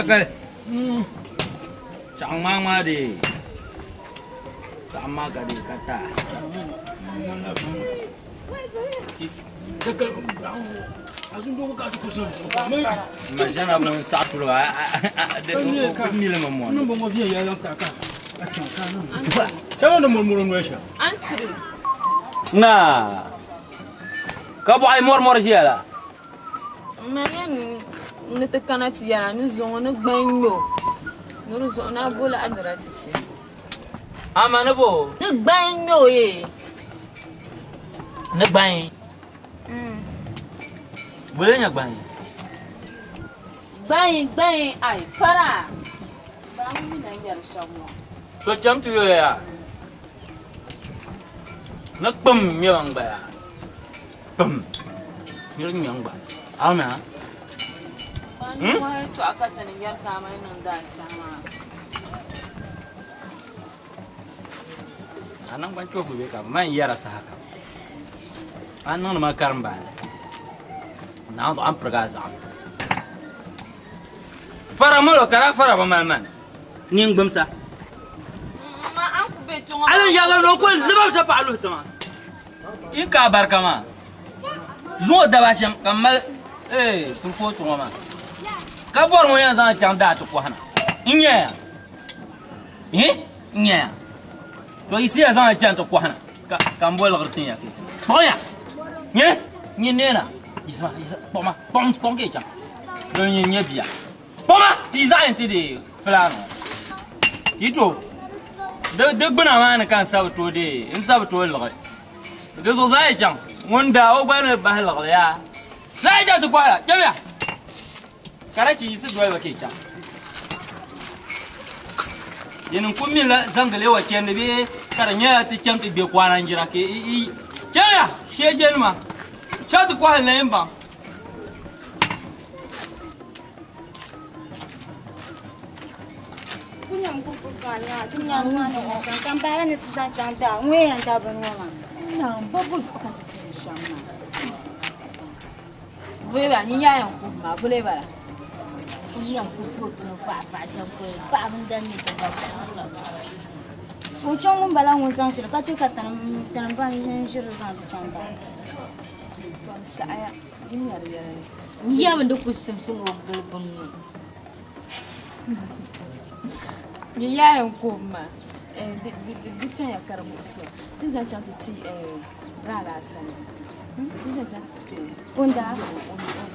Sakali. Chaɣ ŋmaa ŋmaa dee. Saɣim maa ka dee ka taa. Maʒina ŋun saɣi tuli o milimi mɔni. Naa ka bɔɣi mɔri mɔri ʒiya la. M ma yɛn ni ti kana ti yɛla ni zuŋɔ ni gban ŋme o ni di zuɣu ni a bo laɣidira ti ti. Ama ni bo? Ni gban ŋme o yee. Ni gban? Bole nyɛ gban? Gban, gban, ai, fara! Bala ŋun mi na yɛri shɛm ŋɔ. To cham ti yoya yaa. Ni kpim ŋme ban gba yaa. Kpim. Niri ŋme n gba. Ama. Ni ŋɔ yɛltɔɣa ka ti ni yɛri ka a mali niŋ daansaha maa. A naŋgban chofu be ka man yɛra saha kam. A niŋdi ma karimbaani. Naawuni zuɣu a ni pirigi a zaɣim. Fara molo ka daa fara bi mali man. Ningbimsa. A ni yɛliga ni o ku liba ti paɣa luhi tiŋa. Yi ka a barika maa. Zuŋɔ daba shɛm ka m mali kurifootu ŋɔ maa. Ka bɔri ŋɔ yɛn zaŋ chaŋ daa ti kɔhi na. N nyaya. N nyaya. To yi siya zaŋ chaŋ ti kɔhi na ka m bo liɣiri tin ya kpe. Kpuɣiya. Nyɛ nyin neena. Yiɣisima, kpuɣima, kpuɣim, kpuɣim ka yi chaŋ. Doo nyin nyɛ bia. Kpuɣima ti yi zaɣ yɛn ti deei fulaani ŋɔ. Yi to di gbuna maa ni ka n sa bi tooi deei, n sa bi tooi liɣi. Di zuɣu zaŋ ya chaŋ. Ŋun daa o gba ni bahi liɣili yaa. Zaŋ ya chaŋ ti kɔhira. Kpɛmiya. Karachi yiɣisi doli ba ka yi chaŋ. Yinim ku mila zaŋgilewa chandi bee ka di nyɛla ti chani ti gbe kwana n-jira ka yi chaniya shee jɛnima chaŋ ti kɔhi n-lahi baŋ. Buleba ni yaa yɛn kuhi maa buleba la. O chaŋ ŋun bala ŋun zaŋ shili ka chɛ ka tinim ban ʒiri zaŋ ti chaŋ daa. Tom saɣaya yi nyari yɛli ni. N yɛmi di ku simsi ni o gili bini ŋɔ. Ni yaa yɛn kuhi maa di chanya ka di muɣisi o. Ti zaŋ chaŋ ti ti Brada sani. Ti zaŋ chaŋ ti ti o. Unda.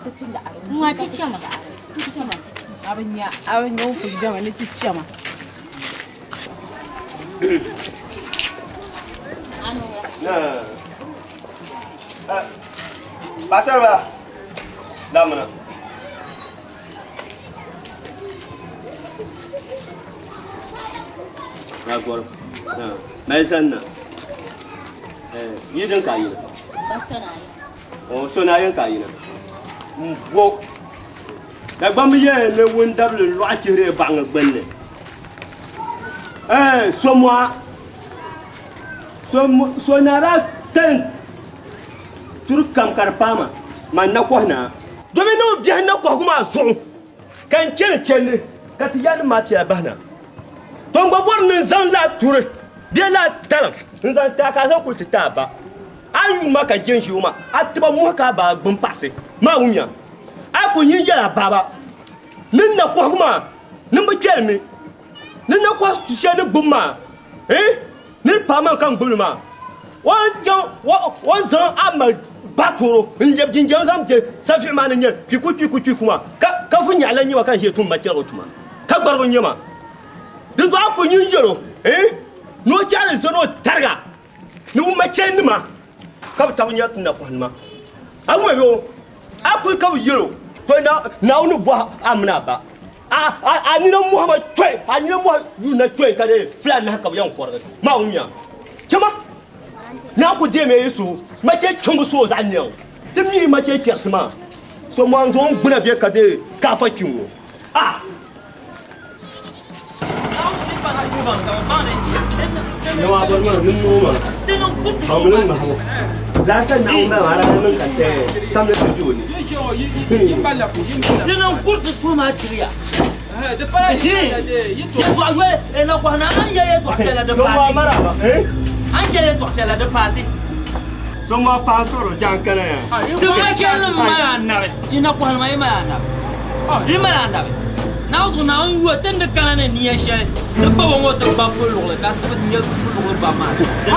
Ti ti laɣiri. Ŋɔ ti chama. Ti chama. A bi nya a bi nya o kuli jama ni ti chama. Paɣasariba lamina. Na gɔrim mali sanna yi din ka yina o so na yin ka yina n bo Dagbamb yɛli ni wundabili lɔɣu chihiri baɣiŋ gbunni so mɔɣa so naa daa talim turi kam ka di paai ma man nakɔhi naa. Domin ni o biɛhi nakɔhigu maa zuɣu ka n chani chandi ka ti yaannim maa piɛla bahi na. To n gba bɔri ni n zaŋ lala turi bee lala taliŋ n-zaŋ ti a ka a zaŋ kuli ti ti a ba. A ni yuun ma ka je n-ʒi o maa, a tiba muhi ka a ba gbini paɣisi maa wumya. A ku nyin yɛl a baaba ni n nakɔhigu maa ni m bi kpɛli mi ni nakɔhi tu shɛli ni gbubi maa, eh, ni di paai man ka n gbubi li maa. O ni zaŋ a mali baatoro n-lɛbi jinjɛm zaŋ be saviɣu maa ni nyɛ kpiku kpiku kpiku maa, ka vu nyaɣi lan nyɛ ma ka n ʒiya tum machɛligu tuma, ka gbarigu n-nyɛ ma. Dinzuɣu a ku nyin yɛl o, eh, ni o chaɣili zani o tariga ni o machɛlinima ka bɛ tabi nya ti nakɔhinima. A wum yo, a kuli ka bɛ yɛl o, To Naawuni ni bɔhi a mini a ba, a nina mɔhi ma chɔi, a nina mɔhi yuuna chɔi ka di fulaannahi ka bɛ yɛn kɔrigi ma. Wumya, chama Naa ku deemi yi suhu machɛ chɔŋbu suhu zaɣ nɛŋ. Ti mi machɛ chɛrisi maa so maa n-zaŋ o gbuna be ka di kaafa kpi ŋɔ. A. Dini n-kuri ti suhu maa tiriya. Di pala yɛltɔɣa yoli na kɔhi na an yɛli yɛltɔɣa shɛli la di paati. An yɛli yɛltɔɣa shɛli la di paati. So ŋɔ paɣa sɔrɔ jaŋ kana ya. Ti machɛli nim mali anabi, yi na kɔhi nima yi mali anabi, yi mali anabi. Naawuni zuɣu Naawuni yuya ti ni kana ni niya shɛli ni kpabo ŋɔ ti gbabi kuluɣili ka ti nyɛ kuluɣili ba maa di niŋ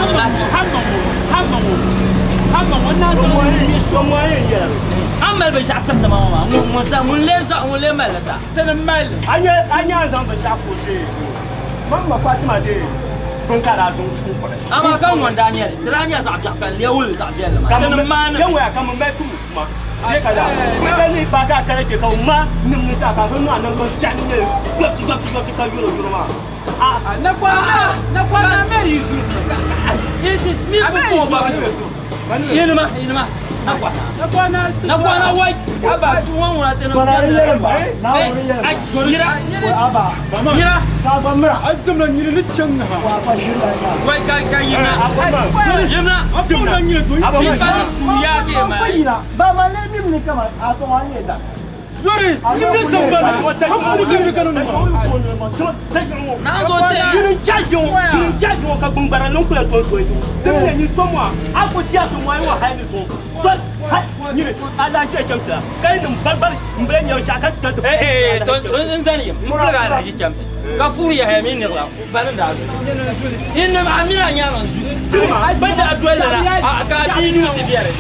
A ni mali binshɛɣu tiriti ma ŋɔ maa ŋun lee mali li ta? Ti ni mali li. A nya a ni zaŋ binshɛɣu kuɣi shee man ma Fatima dee bini ka a daa zaŋ n-kpuɣi. Amaa ka ŋɔ n-daa nyɛ li, di daa nyɛla zaɣ biɛɣu ka n lee wuli zaɣ viɛlli maa. Ti ni maani. Yɛŋɔya ka mi mali tumdi tuma bee ka daa kuli ka lihi paai ka a kana kpe ka bɛ ŋma nim ni taa ka a niŋ a naŋgban biɛɣu ni nyɛ gɔbti gɔbti gɔbti ka yɔro yɔro maa. Nakɔha mɛri yi zuri Mi bi ko ba yinima yinima nakɔha wai aba tuwa ŋuna ti niŋ yira yira A dimla nyini ni chaŋ ha. Wai ka ka yimna yimna A puɣila nyini to yi bi pa suya ke ma Baba le mim ni kama a ko wa ye da. Zori nyini sambani. A puɣi kambi kanu nima. Na zo te Yini n cha yiŋ yini n cha yiŋ ka gbuŋgbara niŋ kula tooi tooi yiŋ din nyɛ nyin so maa a ku diya so maa yi hali ni so to ha nyini a daa ʒiya chɛmsi la ka yi niŋ baribari n bila nyɛ shɛɣu ka ti chɛ ti Eh to n zani yim n piliga alahaji chɛmsi ka fuuri yahaya mini niɣila bani daa zu in nim a mini a nyaanga n zu bin daa doli la ka a bia nuu ti biɛri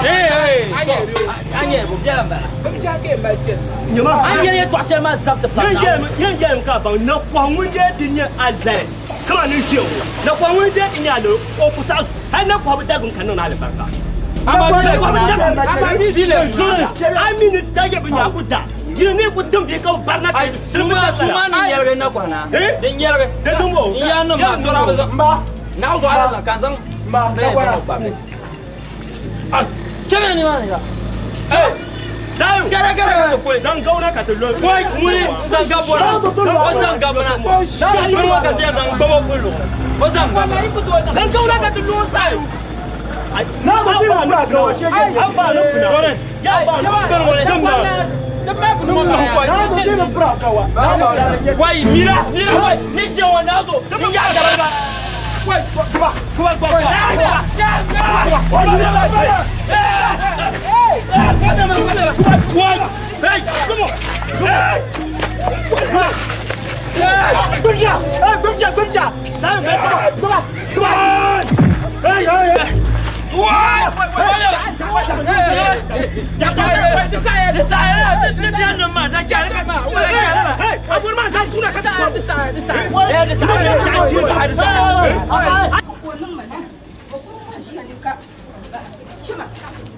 eh eh a nyɛ bo biɛla n bala a nyɛ yɛltɔɣa shɛli maa zabiti pam Yɛn yɛlim ka baŋ na kɔhi ŋun dee ti nyɛ alali kama ni ʒiya ŋɔ na kɔhi ŋun dee ti nyɛ alali o ku saɣi hali na kɔhi bi darigim ka niŋ alibarika a mi ni da yɛ bi nya ku da yini ni ku dim bee ka bi barina ka suma ni nyɛrigi na kɔhi na din nyɛrigi di niŋ o n yaa niŋ maa sɔra bi zaŋ naɣ zuɣu ala zaŋ ka n zaŋ chɛmya nimaani ya Zayo gara gara ka ti kuli zaŋ gawuna ka ti lo wai ŋuni n zaŋ gabona o zaŋ gabona bini ŋɔ ka ti yɛn zaŋ gbabo kuli luɣuli o zaŋ gabona zaŋ gawuna ka ti lo Zayo Na ko ti wa na ko she she. an ba ni kuna ya ba ni Na ko ti bra ka wa. Wai mira mira wai ni jɛ wa n'a zo ni y'a garaga Wai kuba kuba kuba wai hey come on hey Gumja! Hey, Gumja, Gumja! Zayo, Kuba, Kuba! Hey, hey, hey! wai Hey, abu ma zan suna ka ta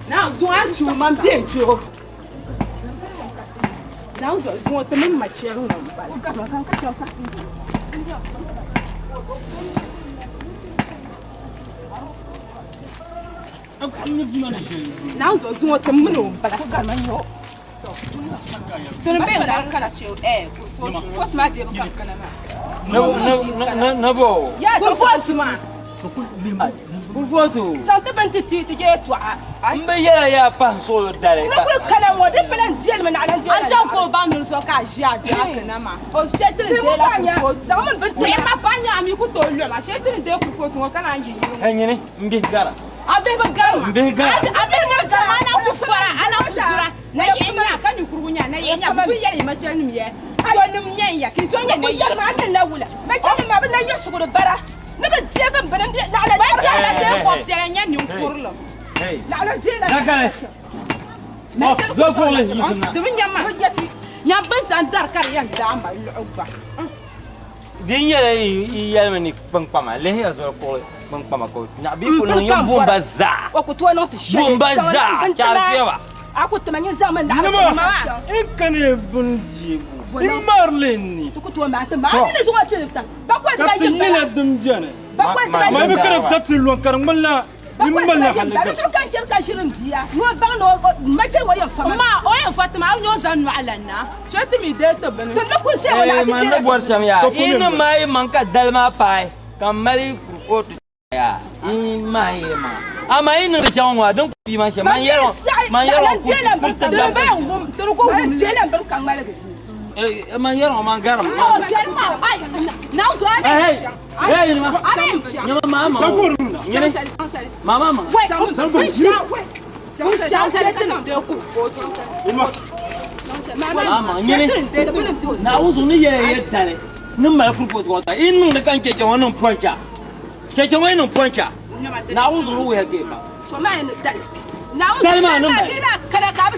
Na zuŋ a chu mam ti yɛn chu o. Na zuɣu zuŋ ti mini ma chɛri ŋɔ m-bala. Na zuɣu zuŋ ti mini o m-bala. Tini bɛ n kana chɛ kurifootu maa deebu ka kana maa. Na bo Kurifootu maa. kurifootu Zaŋ ti bini ti ti ti je yɛltɔɣa. n bi yɛla yaa pahi suɣuli dali Ni kuli kana ŋɔ di pala n diɛli mi naɣila n A diɛli. chaŋ ka o baŋ ni zuɣu ka a ʒi a jaakina maa. O shɛli ti ni Ti deei la ka nya kurifootu. zaŋ mi bini ti Wihi ma pa nya a mi ku tooi lɔma shɛli ti ni deei kurifootu ŋɔ ka naan yi yili ŋɔ. nyini n bihi gara A bihi bi gari ma. N bihi gara. A bihi ni gari ma a na ku fara a na ku zura na yiɣi nya ka ninkurigu nya na yiɣi nya bi ku yɛli ma chɛli nim yɛ so nim nyɛ n ya ka i tom nyɛ na Ku yɛli ma a yiɣisi. ni na wula. Ma chɛli maa bi na yiɣisigu di bara. Ni bi deegi n bini n bɛ naɣila Ba biɛla tee kɔ piɛla nyɛ ninkurili. naɣila deela. dakali zo kuɣuli yiɣisim na Di bi nya ma. Nya bin zaŋ dari ka di yɛn daa ma luɣu gba. Din nyɛla yi yɛlimi ni kpaŋkpama lihiya zoli kuɣuli kpaŋkpama ka na bi ku niŋ yin bumba zaa O ku tooi niŋ ti shɛli. Bumba Zaŋ zaa, bini ti chaari ma. kpɛba. A ku tima nyin zaŋ mi naɣila Nima Mama. n kani bin deegu n marili ni Ti ku tooi maa ti ma. A ni zuŋɔ ti ta. Bakɔi ka ti ti yim yina bala. din biɛni Bakɔi ti Ma- ma yim bi bala. kana ta ti lɔn ka di ŋmanila n Bakɔi malila ti yim hali bala. Di zuɣu ka n chɛri ka ʒiri n bia. Ni o baŋ ni o ma chɛri o yɛn fa ma. Ma o yɛn fɔ tima a nyɛ o zaŋ nɔɣu lan na. Shɛli ti mi deei ti bini. Ti ni ku zaya ŋɔ naɣ ti man ni deela bɔri shɛm yaa Ka fo yi mi ni maa yi maŋ ka dali maa paai ka m mali kurifootu yaa yi maa yi maa amaa yi niŋdi shɛŋa ŋɔ din ku bii man shɛm man yɛri man yɛri Naɣila deela n bini kuri ti Tini da bɛ wum tini ku Ma wum li. deela n bini ka ŋmaligi. Man yɛri ŋɔ man garim. Hey, hey, nyama mama. Nyini. Mama ma. Mama nyini. Na wuzu ni yɛlɛ yɛ dali. Ni mali kurupoti ŋɔ ta. I niŋdi ka n chɛchɛ ŋɔ niŋ pɔncha. Chɛchɛ ŋɔ yi niŋ pɔncha. Na wuzu ni wuya gee pa. Dali maa ni mali. Chɛlɛ ka n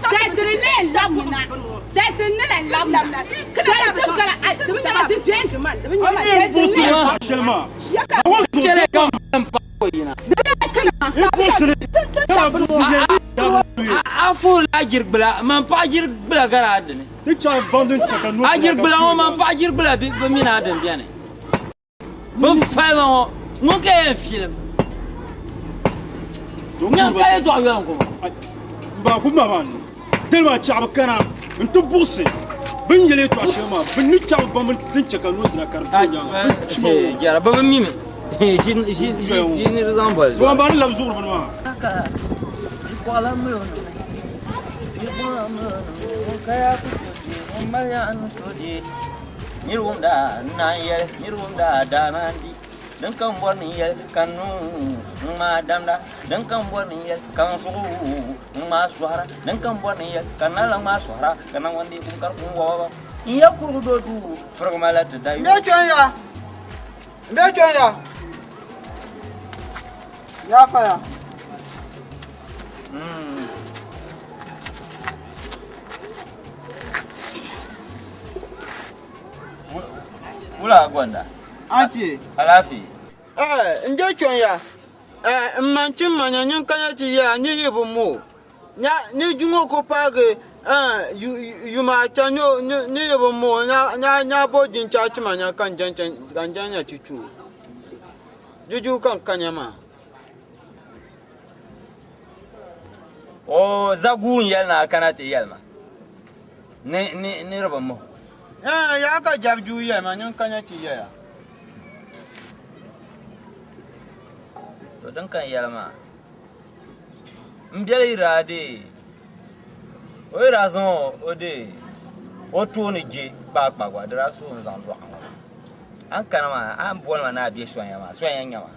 pa ko yina. A foori la jirigbila man paɣa jirigbila gara a dini. A jirigbila ŋɔ man paɣa jirigbila bi mini a dini bɛni. Bin falima ŋɔ ŋun ka yɛn filim. Nyaŋ ka yɛ dɔɣi yɔlim kuma. Ba ku ma maa ni dali maa chaɣabi kana n ti buɣusi bin yɛli yɛltɔɣa shɛli maa bin ni chaɣabi baŋ din chɛ ka noo dina ka di do nyaanga bin chima ŋɔ. Jɛra bi bi mimi ʒi niri zaŋ boli zuɣu. Ba ni labi zuɣuri bini maa. Din kam bɔri ni yɛli ka nuu ŋmaa damda din kam bɔri ni yɛli ka n zuɣu ŋmaa sɔhira din kam bɔri ni yɛli ka nala ŋmaa sɔhira ka naŋgban kum ka kum wɔba n yɛ kurugu doo duu firigima la ti da N bɛ chɔn ya n bɛ chɔn ya ya fa ya. Wula gonda. Auntie. Alaafee. N je chɔn ya n man chim ma nya nyin kanya ti ya ni yi bi mo nya ni juŋo ko paagi yuma acha ni yi bi mo nya nya bo jincha chima nya kan jan kan jan nya chichu juju kan kanya ma. O zagu n yɛli na kana ti yɛli ma ni ni ni ribi mo. Ya ka jab ju yɛ ma nyin kanya ti yɛ ya. To din kan yɛli maa n biɛli yira de o yira zaŋ o de o tooni je kpaakpa gba di daa so n zaŋ dɔɣi ŋɔ an kana maa an boli ma na a bɛ sonya maa sonya nya maa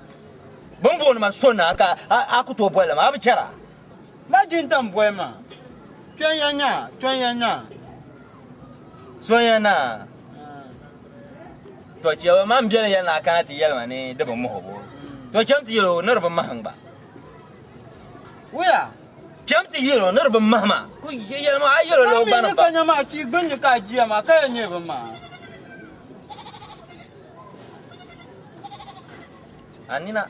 bin booni ma so na ka a ku tooi bolli ma a bi chɛra. Ma jintam boli ma sonya nya sonya nya sonya na to chɛ ma n biɛli yɛli na a kana ti yɛli ma ni di bi muhi bo. To cham ti yɛlo ni di bi mahim gba. Wuya. Cham ti yɛlo ni di bi mahima. Ku yɛli ma a yɛlo la o gbani pa. Ma mi ni ka nya maa chi gbunni ka a jia maa ka yɛn nyɛ bi maa.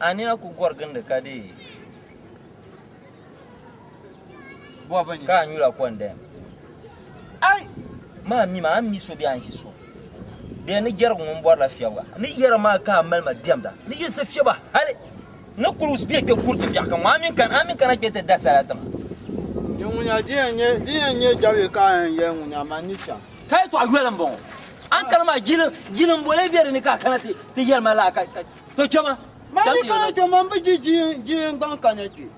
A nina ku gɔrigindi ka di. Ka a nyula kɔndɛm. Ai. Maa mi ma a mi so bɛ an ʒi so. Bɛ ni jɛrigi ŋun bɔrila fiɛbga. Ni yɛra maa ka a mali ma diɛmda. Ni yiɣisi fiɛba hali. Ni kuli bɛ kpɛ kuriti biɛɣu kam ŋɔ a min kana kpɛ ti da sala tiŋa. Di ŋunya di yɛn nyɛ jabi ka a yɛn yɛli ŋunya ma ni chaŋ. Ka yɛltɔɣa yoli n bɔŋɔ. An kana maa jili n boli bɛ di ni ka a kana ti yɛli ma laa ka to chɛma. Ma ni kana kpɛ ma n bi ji jili gbaŋ ka nyɛ kpɛ.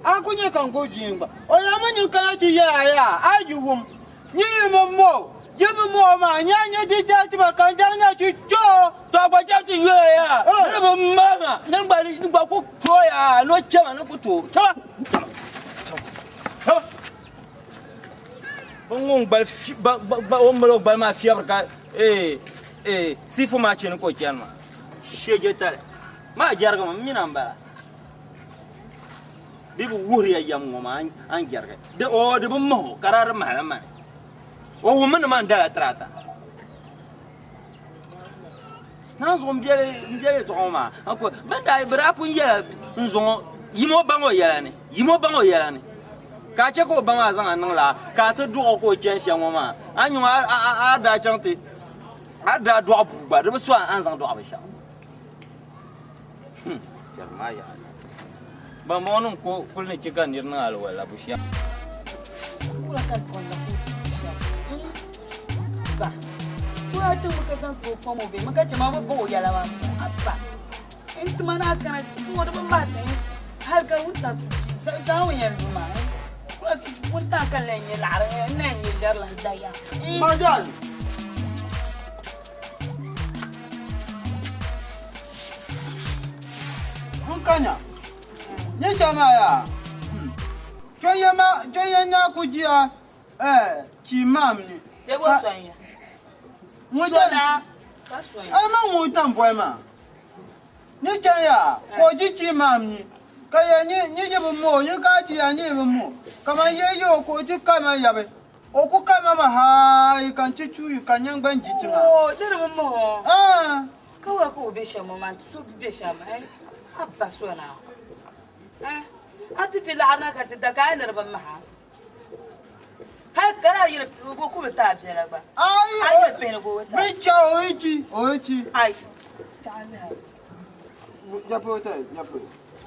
A ku nyɛ ka n gbubi jili gbaŋ. O yaa mi ni kana ti yɛli a yaa a yi wum. Ni yi mi mo. Jibi mo ma nya nya di jaati ma kan jang nya chi cho. To gba jam ti yo ya. Ni bi mama ni gba ni gba ku to ya no chema ni ku to. Chema. Chema. Bon ngon gba ba o malo gba ma fiabr ka sifu ma chen ko kyan ma. Sheje tare. Ma jarga ma mina mbala. Bi bu wuri ya yam ngoma an jarga. De o de bu mo karar ma ma. O woman man dala trata. Na zo mbiele to ma. Anko banda ibra pun yela nzo yimo bango yela ni. Yimo bango yela ni. Ka che ko bango azan anan la ka to do ko chen she ngoma. Anyu a da chante. A da do bu gba de so an zan do abisha. Jarmaya. Ba mo nun ko kulni chika nirna alwala bushiya. Kula ka konda. Ba. Kula tu muka san ko komo be maka chama bo bo yala wa. Abba. Intumana kana tuwo do ba te. Har ga wuta za wo yan ma. Kula wunta kan le ni la re ne ni jar la da ya. Ma jan. N kanya. Ni chama ya. Choye ma choye nya kujia eh chimam ni. Te bo sonya. Ŋun Ka sonya. Ai ma ŋun tam boi ma. Ni chaya ko ji chimam ni. Ka ya ni ni ji bu mo ni ka chi ya ni bu mo. Kama ye yo ko ji kama ya be. O ku kama ma ha i kan chi chu i kan nyang ban ji chi ma. Oh, dere mo mo. Ah. Ka wa ko be shamo man so be shamo eh. Abba sona. Eh. Ati ti laana ka ti da ka ne ba ma ha. Hai kara yiri go ku ta biela ba. Ai Ai pe ne go ta. Mi cha o ichi o ichi. Ai. Ta ne ha. Ya po ta ya po.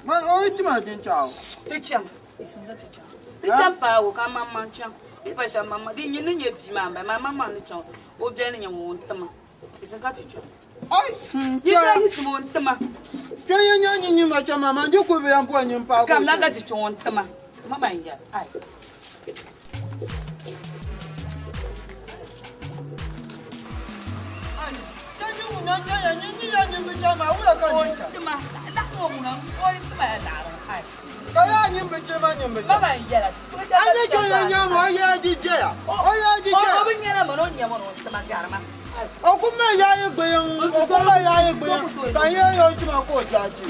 Ma o ichi ma din cha o. Ti cham. Isinga ti cham. Ti cham pa wo ka ma ma cham. Bi pa sha ma ma di nyin nye bi ma ba ma ma ma ni cham. O bi ni nye wo ntama. Isinga ti cham. Ai. Yi ta yi mo ntama. Choye nya nyi nyi ma cha ma ma ndi ku bi ya mpo nyi mpa ko. Kam la ka ti cham ntama. Mama nya. Ai. Ai. Cha nyi wu na cha ya nyi nyi ya nyi bi cha ma wu ya ka nyi cha. Ntama. La ko mu na o ntama ya la. Ai. Ka ya nyi bi cha ma nyi bi cha. Mama nya la. Ai choye nya mo ya ji je ya. O ya ji je. O bi nya na mo no nya mo no ntama garma. O ku ma ya yi gbe yin. O ku ma ya yi gbe yin. Ka ye yo chi ma ko cha chi.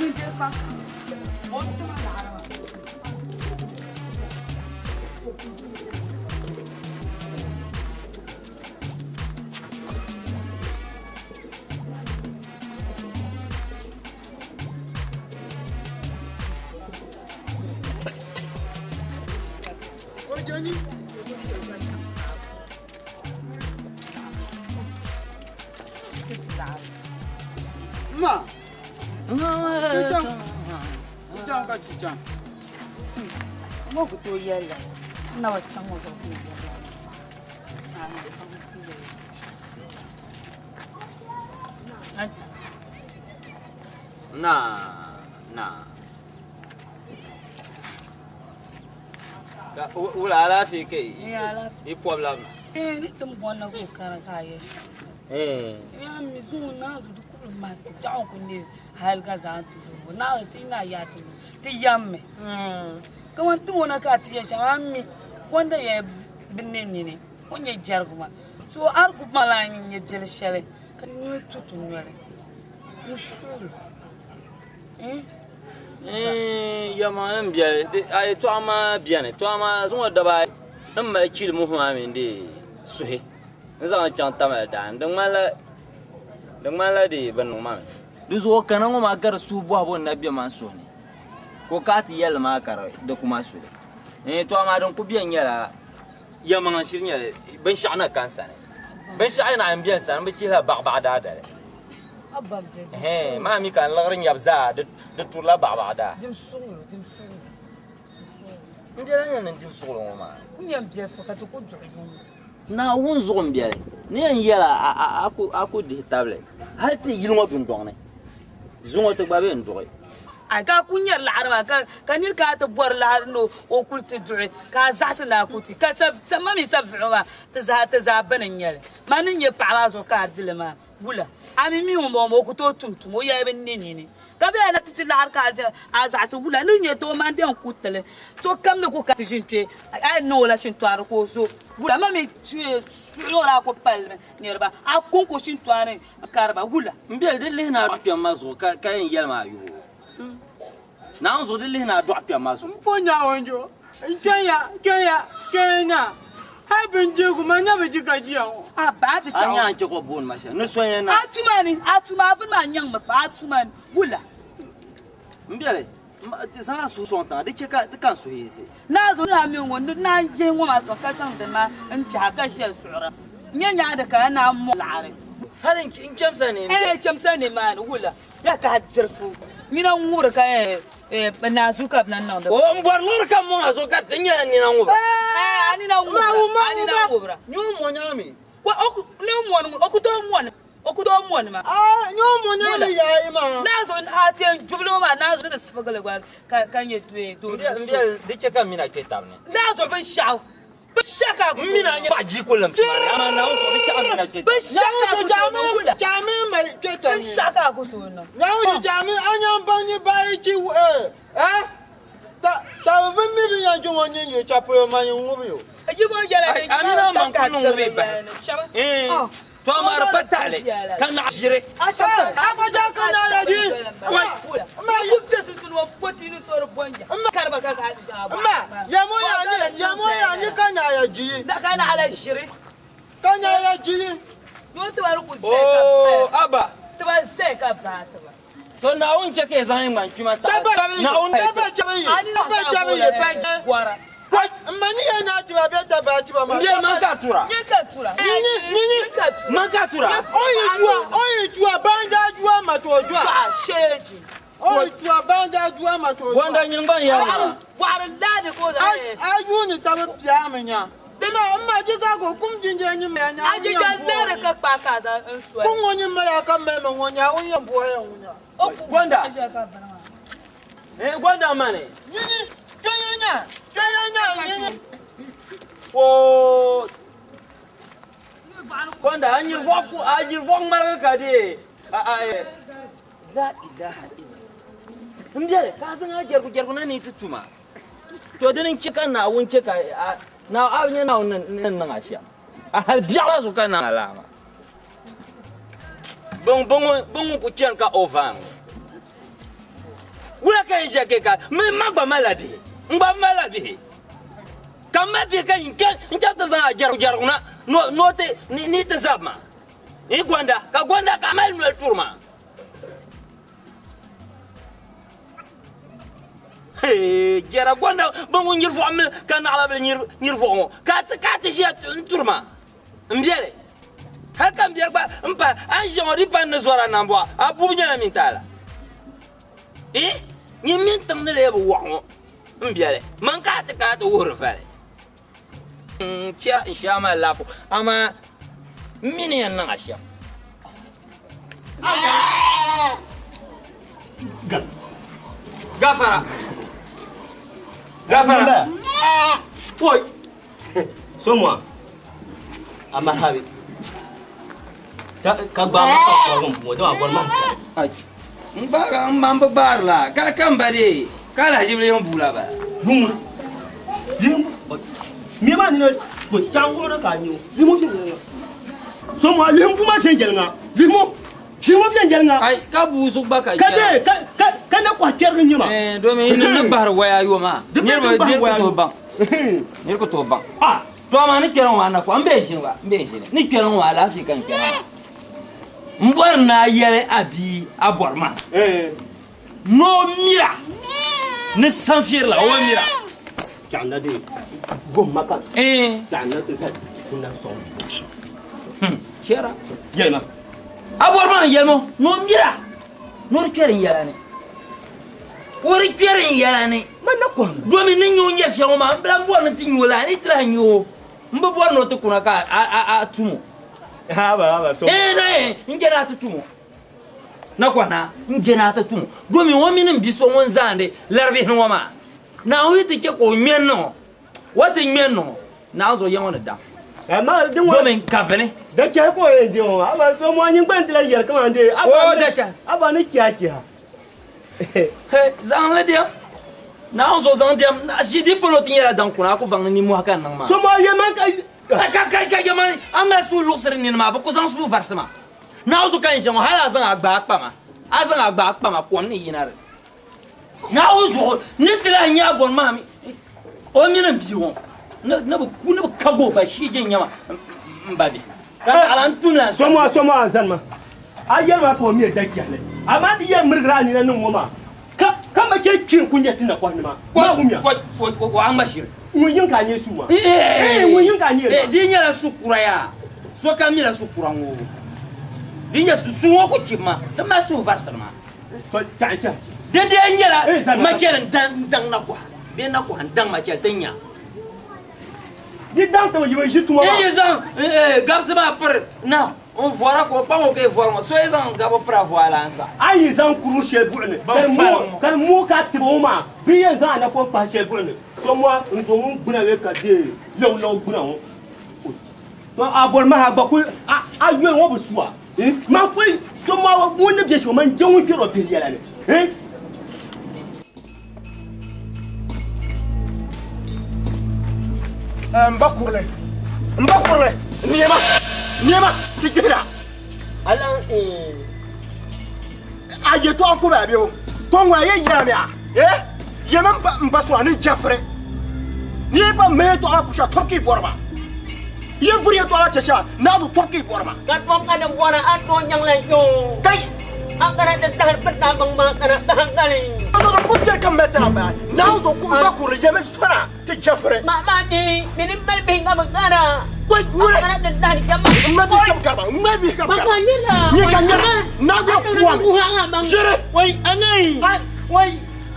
O je ni. Ma. Ti cham ka ti cham. Mo ku to yella. Na wa cham mo ko ku yella. Anti. Na na. Ka wula alaafee ke Eh ala. i pɔbila mi. Eh ni tum bonna ko kara ka yesha. Eh. Ya mi zu na zu du ku ma ti ta ku ne hal ga za tu zu. Na ti na ya ti. Ti yamme. Ka wan tu na ka ti yesha ammi wanda ya binne ni ne. Onye jarguma. So ar ku mala ni jel shele. Ka ni tutu nyore. Ti suru. Eh Eh yama n biɛli a yɛltɔɣa maa biɛni tɔɣa maa zuŋɔ daba n mali chili muhi maa mini di suhi n zaŋ chaŋ Tamale daani di ŋmanila di bi niŋ maa mi di zuɣu kana ŋɔ maa ka di suhu bɔhibu n na bɛ maa suhu ni ka o kaa ti yɛlli maa ka di kuma suli tɔɣa maa din ku biɛni nyɛla yɛmaŋ shiri nyɛli binshaɣu na ka n sani binshaɣu na n biɛni sani bi chihila baɣabaɣa daadali Abba bɛ. Maa mi ka n liɣiri nyabu zaa di turila baɣabaɣa daa. Dim suɣulo dim suɣulo. N biɛla nyɛ ni dim suɣulo ŋɔ maa. N yɛn biɛ so ka ti ku duɣu yuŋ. Naawuni zuɣu n biɛli ni yɛn yɛla a ku dihi tabili hali ti yili ŋɔ dundɔŋ ni zuŋɔ ti gba bɛ n duɣi. Ai ka ku nyɛri laɣari maa ka niri ka ti bɔri laɣari ni o kuli ti duɣi ka a zaɣasi ni a ku ti ka sa ma mi sa viɣu maa ti zaa bini n nyɛli ma ni nyɛ paɣa maa zuɣu ka a dili maa wula a mi mi ŋun bɔŋɔ o ku tooi tum tum o yɛli bi ne nini ka bɛ yana ti ti laɣari ka a zaɣasi wula ni nyɛ to man den ku tili so kam ni ku ka ti ʒini kpɛ a niŋ o la shintɔɣari ka o zo wula ma mi suɣuri a ku palimi niriba a konko shintɔɣari kariba wula. N biɛli di lihi na a kpɛm ma zuɣu ka yɛn yɛli maa yoo. Naawuni zuɣu di lihi na a dɔɣi kpɛm maa zuɣu. N po nyaawunjo. N chɛnya chɛnya chɛnya. Hai bindigu ma nya bi ji ka jiya ŋɔ. A ba ti A chaŋ. nya n chɛ ka booni ma shɛli ni sonya na. A tuma ni a tuma a bini maa nyaŋ mi pa a tuma ni wula. N biɛli zaŋ a suhu sɔŋ tiŋa di chɛ ka ti ka n suhu yiɣisi. Naa zuɣu naa mi ŋɔ ni naa yihi ŋɔ maa sɔŋ ka zaŋ dini maa n chahi ka ʒiya suɣura. N nyɛ nyaandi ka naa mɔ laɣari. Hali n chɛmsa ni. Eh chɛmsa ni maa ni wula ya ka a diri fu. Nina ŋubiri ka naazu ka bi na niŋdi. O n bɔri liɣiri ka mɔŋ a zuɣu ka ti nyɛla nina ŋubira. A nina ŋubira. A nina ŋubira. Nyoo mɔ nyaami. Wa o ku ni mɔni o ku tooi mɔni o ku tooi mɔni ma. Aa nyoo mɔ nyaami yaayi maa. Naazu a ti yɛn jubili ŋɔ maa naazu ni di sibigili gba ka nyɛ doo. N biɛli di chɛ ka n mina kpɛ tabi ni. Naazu binshaɣu. Binshɛɣu N mini a nyɛ paɣa jii ku limsi ma, amaa Naawuni zuɣu di chaɣ mi na kpe. Nyaŋ su chaɣimi chaɣimi mali kpe tani. Binshɛɣu ka a ku tooi niŋ. Nyaŋ su chaɣimi a nyaŋ baŋ ni bayi chi eh eh ta ta bi mi bi yan juŋɔ nyin yu chapuyo ma yin ŋubi yo. Yi bo yɛla Ai, a mini a maŋ ku niŋ ŋubi bahi. Eh, to amaa di pa taɣili ka naɣ ʒiri. A gba ja ka na ya di. Wai. Ma yi ma ya mo ya ni ya mo ya ni ka na ya ji. Ka na ala ʒiri. Ka na ya ji. Yo ti ba ku zai ka Oh, Abba. Ti ba zai ka ba ti ba. To Naawuni chɛ ka yi zaŋ yi ŋmani kpima taɣi. Taba chabi Naawuni taba chabi taba chabi ye pa je. Wara. Ma ni ya na chiba be taba chiba ma. N biɛli man ka tura. Nye ka tura. Nyini nyini Man ka tura. Oyi jua oyi jua banda jua ma to jua. Ba sheji. Oyi jua banda jua ma to jua. Wanda nyingban yɛri maa. Wari laadi ko da. A yu ni tabi pia mi nya. Ma ma ji ka go kum jinje ni ma nya. A ji ja laadi ka kpa ka za n so. Kun ŋɔ ni ma ya ka mɛ ma ŋɔ nya o yɛn bɔ ya ŋɔ nya. Gwanda. Eh, Gwanda mani. Nyini jɔnya nya jɔnya nya nyini. Oh. Gwanda a nyiri vɔɣu ku a nyiri vɔɣu ŋmarigi ka di a a eh. La ilaha illallah. N biɛli ka a zaŋ a jɛrigu jɛrigu na ni ti tuma. To dini n chɛ ka Naawuni chɛ ka a na a nyɛ Naawuni ni niŋ a shɛm. A hali biɛɣu la zuɣu ka niŋ a laa maa. Bin ŋun ku chani ka o vaam. Wula ka yi ʒe ke ka mi ma gba malila bihi. N gba malila bihi. Ka m mali bihi ka n chaŋ ti zaŋ a jɛrigu jɛrigu na no ti ni ti zabi ma. Ni gonda ka gonda ka a mali noli turi ma. Hee, jɛra gonda bin ŋun nyiri vɔɣu mi ka naɣila bili nyiri vɔɣu ŋɔ ka a ti ʒiya n turi ma. N biɛli. Hali ka n biɛli gba n pa a ni ʒiya ŋɔ di pa n ni zɔra nambɔɣu a bubu nyɛla mintaala. Eh, nyin mini tiŋ ni lee bi wɔɣu ŋɔ n biɛli man ka a ti kana ti wuhiri vali. N chɛra n shɛba mali laafo amaa n mi ni yɛn niŋ a shɛm. Gafara. Gafara. Oi. Someone. A marhabi. Ka ka gba ma ka ko ngum mo da gol ma. Ai. N ba n ba n bi gbaari la ka ka n ba de ka alhaji bili yɛn buula ba. Bum. Lim. Mi ma ni na ko tango na ka ni. Limo fi nga. Someone lim bu ma chen jel nga. Limo. Limo fi jel nga. Ai ka buusu gba ka Ka de ka ka ka na ko ker ni ma. Eh domin ni gbahari waya yo ma. Niriba niri ku tooi baŋ. Niri ku tooi baŋ. Ah. To amaa ni kpɛri ŋɔ maa na ko n bee ʒini wa n bee ʒini ni kpɛri ŋɔ maa alaafee ka n kpɛri ŋɔ. N bɔri ni a yɛli a bia a bɔri ma. Ni o mira ni sanfirila o mira. Chaŋ de gom ma ka. Eh. Chaŋ na ti sa na sɔŋ. Chɛra. Yɛlima. A bɔri maa n yɛlimo ni o mira ni o di kpɛri n yɛla ni. O di kpɛri n yɛla ni. Ma na kɔhim. Domin ni nyɛ o nyɛri shɛli ŋɔ maa n bila bɔri ni ti nyɛ o la ni ti lahi nyɛ o. N bi bɔri ni o ti kuna ka a tumo. Ha ba ha ba so. Eh na eh n jɛra a ti tumo. Na kɔhina n jɛra a ti tumo. Domin o mini n bi so ŋun zaandi laribihi ŋɔ maa. Naawuni ti chɛ ka o ŋmɛri niŋ o. O ti ŋmɛri niŋ o. Naawuni zuɣu ya ŋɔ ni dam. Ma din ŋɔ. Domin ka vini. Da chɛ ka o yɛn di ŋɔ. Aba so mo nyin gban ti la yɛri kaman de. O da chɛ. Aba ni chɛ a chɛ ha. He zaŋ li diɛm. Naawuni zuɣu zaŋ diɛm. Ʒi di polo ti nyɛla dan kuna a ku baŋ ni nimmohi ka niŋ maa. So mo yɛ man ka. Ka ka ka yɛ man a mali suu luɣusiri nini maa bi ku zaŋ suu varisi ma. Naawuni zuɣu ka n ʒiya ŋɔ hali a zaŋ a gbaai kpama. A zaŋ a gbaai kpama kom ni yina di. Naawuni zuɣu ni ti lahi nyɛ a bɔri maa mi o mini n bia ŋɔ ni bi ku ni bi kabi o ba shee je nyɛma n ba bihi. Ka naɣila n tum la n Somo somo a zani ma. A yɛli ma ka o mi da chɛhili. Amaa di yɛn mirigiri a nina niŋ ŋɔ maa. Ka ka ma chɛ kpeen ku nyɛ ti na kɔhi nima. Maa wumya. Ko a ŋma shiri. Ŋun yin ka a nyɛ suu maa. Eh, ŋun yin ka a nyɛ Eh, di nyɛla su kura yaa. So ka mila su kura ŋɔ. Di nyɛ su suu ŋɔ ku chibi ma. Di mali suu varisiri maa. Chaɣi chaɣi. Din dee nyɛla Eh, zani ma. machɛli n daŋ na kɔha. Bee na kɔha n daŋ machɛli ti nya. Di daŋ ti yi bi ʒi tuma maa. Yi zaŋ gabisi maa piri na N vɔra ka o kpaŋ o ka yi vɔri ŋɔ so yi zaŋ gabi pira vɔa la n saɣi. A yi zaŋ kuru shɛli buɣi ni ka di mooi ka a tibi o maa bɛ yɛn zaŋ a napɔŋ kpahi shɛli buɣi ni so moa n zo ŋun gbuna bee ka deei lɛulɛu gbuna ŋɔ to a bɔri maha a gba kuli a yoli ŋɔ bi su a man kuli so moa ŋun ni bɛ shɛm man je ŋun kpɛri o bihi yɛla ni. N ba kurili n ba kurili nɛma nɛma ti gbihira a yɛtɔɣa n ku bala bɛ to ŋuna yɛn yɛla mi a eh yɛmi n ba sɔŋ ni jɛfiri ni yɛn gba mɛ yɛtɔɣa ku shɛli tɔbu ka i bɔri ma yɛn vuri yɛtɔɣa chɛ shɛli naa du tɔbu ka i bɔri ma ka tɔm ka di bɔra a tɔn nyaŋla yo kai a kana ti tahiri pita maŋ maa kana tahankali a ku biɛri ka mali tana bala naa zo ku n ba kurili yɛmi sɔna ti jɛfiri ma ma ni mini mali bihi ka bi kana wai wure a kana ti tahiri jama n ma bihi ka bi kariba n ma bihi ka bi ma kariba ka nyɛla nyɛ ka nyɛla naa zo kuwami ʒiri wai anai wai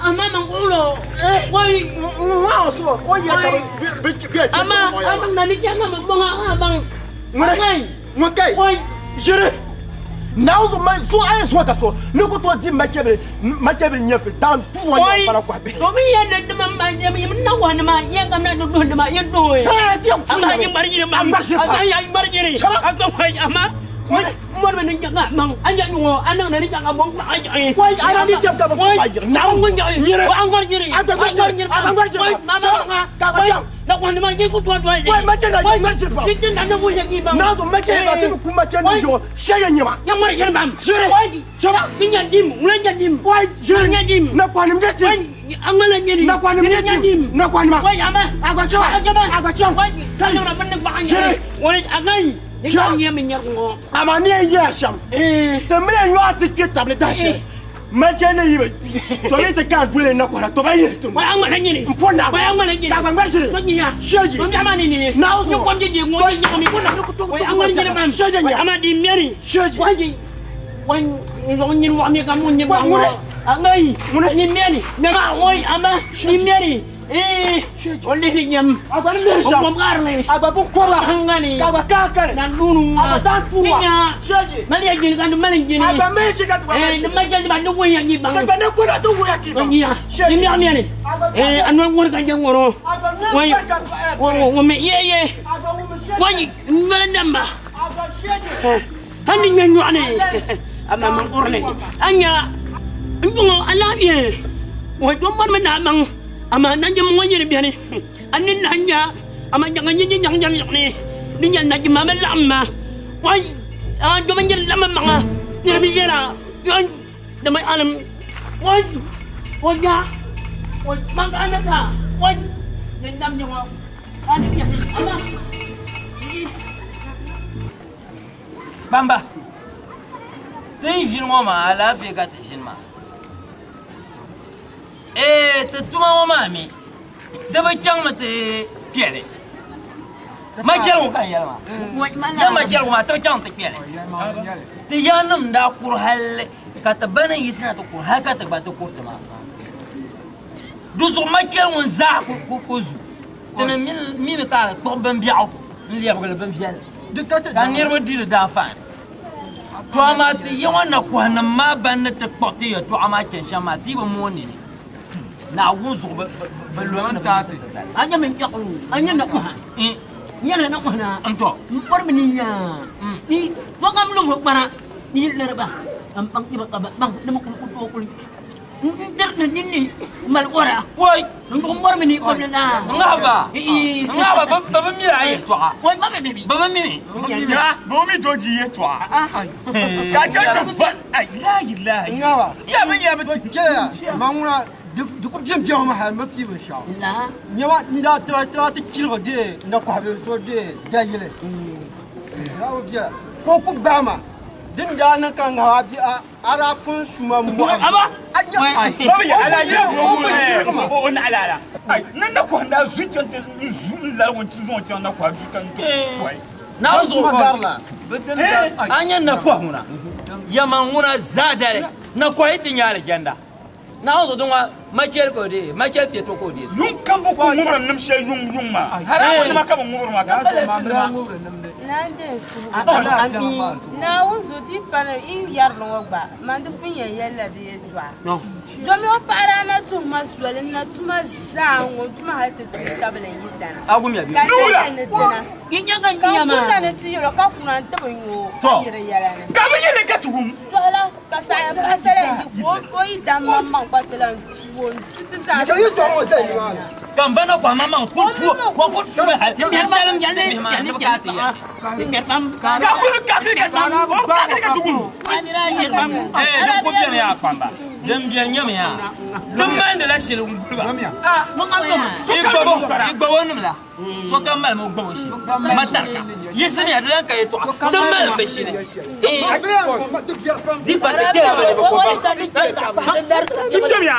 amma man kulo wai wa so o yɛ ka bi bi bi amma amma na ni janga ma bonga abang ŋuni ŋun kai ʒiri naa zo ma so a ye so ka so ni ko to di ma chɛ bi ma chɛ bi nyɛfi dan tu wa yɛ fana kɔhi bihi to mi yɛ ne ma ma yɛ mi na wa ma yɛ ka na do do ma yɛ do ye Eh, ti yɛ amma yɛ mari yiri ma A mari pa. amma yɛ mari yiri a ka wa amma mo ma ni janga mang an ya nyugo an na ni janga bong ma ay Wai, ana ni jam ka ba ko ba yiri. na ngon yiri Yiri. wa an yiri An gwa yiri. An gwa yiri. Wai, ma ma ma Ka gwa jam. na wa ma yɛ ko to do Wai, ma chɛ na yɛ mari jiri pa. ni tin na wo yɛ ki ba naa zo ma chɛ ba ti bi ku ma chɛ ni jɔ shɛ yɛ nyɛma ya mari yiri ma Ʒiri. wai Shɛba. ni nya dim ŋun nya dim wai ʒiri nya dim na kɔnim nyɛ tim wai an ŋa la nyɛ na kɔnim nyɛ tim na kɔnima wai ama Agba chɛba. agba Agba chɛm. wai ka na bin ba an Ʒiri. wai agai ni Chɛba. ka nyɛ min nyɛ ŋɔ ama ne ye yɛla shɛm ti mini nyɔɣu ti kpe tabili dahi shɛli ma chɛ ni yi bi to mi ti kan doli na kɔra to ba yiri ti wai an ŋa la nyɛ n po naa wai an ŋa la nyɛ ka gba ŋmari ʒiri ma nyɛ Shɛji. ma bia ma ni ni Naa ni zuɣu. kom je je ŋɔ ni nyɛ mi Ko na ni ku to wai an ŋa la nyɛ ma Shɛji wai nyɛ ama di mɛri Shɛji. wai wai ni zɔŋ nyɛ wɔɣ mi ka mun nyɛ Wai, wɔɣ ŋuni. ŋɔ agai Ŋuni. ni mɛri mɛma wai ama ni mɛri ee o lihi nyɛm Agba ni lihi o shɛm kom qarili agba bi kɔbla Hangani. ka gba kaa kani na dunu Agba taan tuwa Ninya. Shɛji. mali ya jini kan mali jini agba mi ʒi ka ti gba eh mali ni ma jeli ba ni wo ya ni bang ka gba ne ko na ti wuya k'i ba nyiya ni mi mi ni eh anu ngor kan je ngoro agba mi wai bari ka eh, wo wo me ye ye agba wumi shɛji wai ngala namba agba shɛji hani nya nyane ama man urne anya ndungo ala ye wo do man man na mang ama nan je mo nyiri bi ni anin na nya ama nyanga nyi nyang nyang ni ni nya na jima ma lamma wai a do man nyiri lamma manga ni mi yela yon da mai alam wai wai ya wai mang anaka wai nen dam nyongo ani nya ama Bamba ti n ʒini ŋɔ maa alaafee ka ti ʒini maa ee ti tuma ŋɔ maa mi di bi chaŋmi ti kpɛli ma chɛli ŋɔ ka n yɛli maa ya ma chɛli ŋɔ maa ti bi chaŋ ti kpɛli ti yaannim daa kuri halli ka ti ba ni yiɣisina ti kuri hali ka ti gba ti kuri ti maa di zuɣu ma chɛli ŋun zaa ku zu ti ni mimi ka kpuɣi binbiɛɣu n lɛbigili bin viɛlli ka niriba di di daanfaani to amaa ti yi ŋɔ na kɔhinim maa ban ni ti kpuɣi ti yɛltɔɣa maa chani shɛm maa ti yi bi mooni ni Naawuni zuɣu bi lomi ni bi yiɣisi ti zali. Anya min yaqu anya na kuha nyana na kuha na N to n mi ni ya ni to kam lu mo bara ni lerba am bang iba ka bang ni mo ku to ku n der ni ni mal ora wai n ko mor mi ni ko na ŋahaba ŋahaba bi bi mira a yɛltɔɣa wai ma be bi bi bi mimi Bi mi doji yɛltɔɣa ka chɛ ti va ai la ilaha Ŋaba. Tia bi yɛ bi To kɛlɛya ma ŋuna di ku biɛn biɛŋ ma hali ma pii binshaɣu la nyɛma n daa tira tira ti chirigi dee na kɔhi bi so dee dayili daa bi viɛla ka o ku gbaai ma din daa niŋ ka ŋahi a bi a daa pun suma mɔɣu Aba A ba bi yɛ ala yɛ o ku yirigi ma o naɣila ala ai ni na kɔhi daa zu chaŋ ti n zu n lari ŋun ti zaŋ chaŋ na kɔhi duu ka n to kɔhi Naawuni zuɣu Kuma gari la. A nyɛ na kɔhi ŋuna yɛma ŋuna zaa dali na kɔhi ti nyɛ alijanda Naawuni zuɣu din ŋɔ Machɛli ka o deei machɛli piɛto ka o deei. Yuŋ kam bi ku ŋubiri nim shɛli yuŋ yuŋ maa. Haramu nima ka bi ŋubiri maa ka balasi nima. Naawuni zuɣu ti pa ni yi yɛri li ŋɔ gba man di pun yɛn yɛlila di yɛltɔɣa. Domi o paɣa daa na tuhi ma soli n na tuma zaa ŋɔ n tuma hali ti tuhi tabili n yi dana. Ka n yɛli ni dina. Ka n kunna ni ti yɛl o ka kuna n ti bi nya o ka yi di yɛla ni. Ka bi yɛli ka ti wum. Sɔhila ka saɣaya paɣasara yi ka o yi dam maŋmaŋ gba ti lan tu o n tu ti zaa. Ka n ba na kɔhi maŋmaŋ ku tu o ka o ku tumi hali n dalim ti bihi maa ni bi ka ti ya. Ka kuli kakili ka o kakili ka ti wum. Ee din ku beni yaa kpamba din beni nyɛmi yaa ti malindila shili n guli ba. I gbabo nim la. Sokam malimi o gbabo shili matarika yiɣisimiya di lan ka yɛltɔɣa ti malim bi shili di pa ti kpɛla ba ni bi ko ba. Di chɛmiya.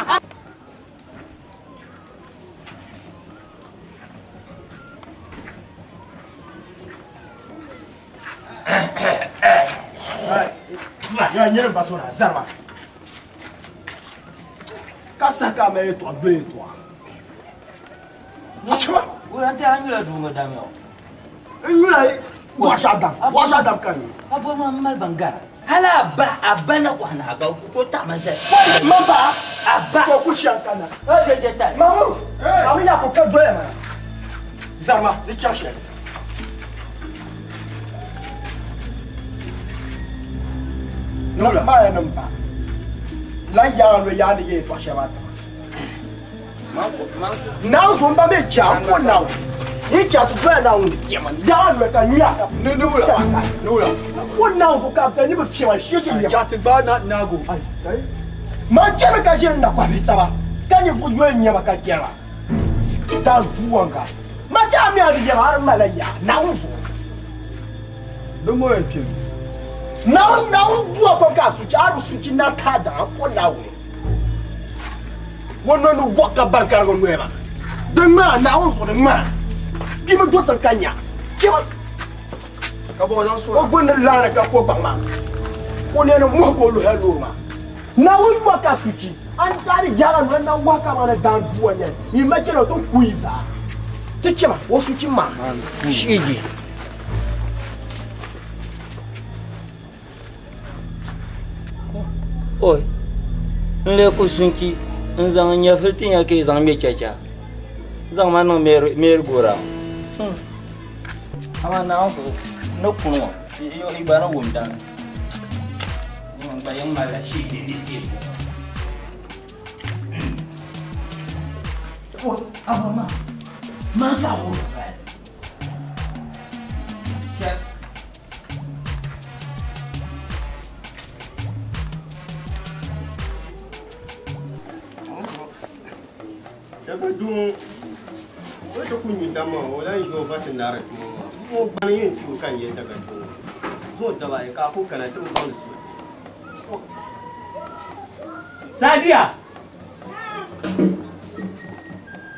Ya nyɛri ba sora zarba ka saha ka a mali yɛltɔɣa doli yɛltɔɣa. Achaba. Wula n-ti a nyula duu ŋɔ damiya o. N nyula wɔɣa dam, wɔɣa dam ka n nyu. A bɔri ma m mali ban gara. Hali a ba, a ba na kɔhi na ka o ku tooi taɣi ma zali. Man ba? A ba. Ka o ku shɛm ka na. Mamu, a mi yaa ka o ka doya maa. Zarima, di chaŋ shɛli. Nula maa ya nim ba. Lan yaa lo yaa ni yɛ tɔɣa shɛli maa taba. Naawuni zuɣu n ba mi chɛ a n-po Naawuni. Yi chɛ a ti doya Naawuni yaa lo ka nyuya ka Nula. N-po Naawuni zuɣu ka a bɛ ni bi fiɛma shee ti nyɛma. Chɛ ti gbaai na naago. Man chɛmi ka ʒiri nakɔhi bihi taba ka ninvuɣ yoli nyɛma ka jɛriba daa duwanga. Man chɛ a mi a di yɛma a di malila yaa Naawuni zuɣu. Di mo yɛn kpimi. Naawuni Naawuni dua pam ka a suchi a di bi suchi na ka a daŋ a po Naawuni. O noli ni wɔɣ ka bari karigi noya maa. Di ŋmana Naawuni zuɣu di ŋmana. Kpimi do tiŋ ka nya. Kpimi. Ka bɔ o zaŋ sɔra. O gbunni laani ka ko gbaŋ maa. O nɛni muhi ka o luhi loori maa. Naawuni yɔɣ ka suchi. A ni daa di yaara noli na wɔɣ ka maa ni daan dua nɛli. Yi ma chɛli o ti ku yi zaa. Ti chɛma o suchi maa. Shiigi. Oi, n lee ku sunchi n zaŋ n nyɛvili ti nya ka yi zaŋ ŋme chacha zaŋ ma niŋ meeri-go-round. Amaa Naawuni zuɣu ni kuni ŋɔ, yi gba ni wum dani. Yi gba yɛn malila shee bɛ bɛ teeku. Oi, a bɔri maa, maa ka a wuhiri pali. Daga duu o ti ku nyu dama o lahi ʒi o va ti nari tuma maa o gbani yɛn ti o ka n yɛli daga duu ŋɔ zuɣu daba ayi ka a ku kana ti bi baŋdi so Sadiya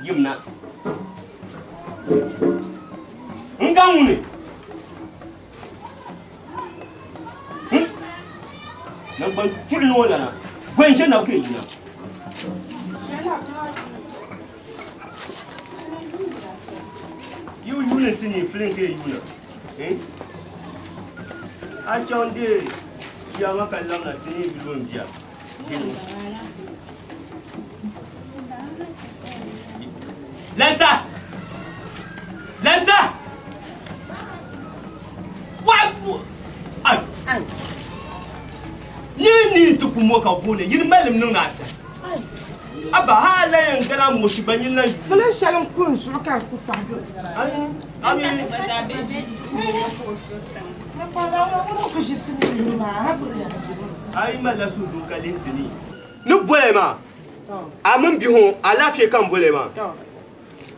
yimna n ga ŋuni Naŋgban tuɣi ni o lana gɔn ʒe na ka yina. Yi yuuni sinii filin ka yuuna. A chaŋ deei bia ŋa ka labina sinii bilo m-bia. Lansa! Lansa! Ni ni ti ku mo ka booni yini malim niŋ na asali. Abba ha la yɛn gana moshi gba nyin lan yu. Filin shɛli n ku n zuɣu ka n ku fahi do. Ami. A yi malila suhudoo ka lihi sinii ni boli maa, a mini bihi ŋɔ alaafee ka n boli maa.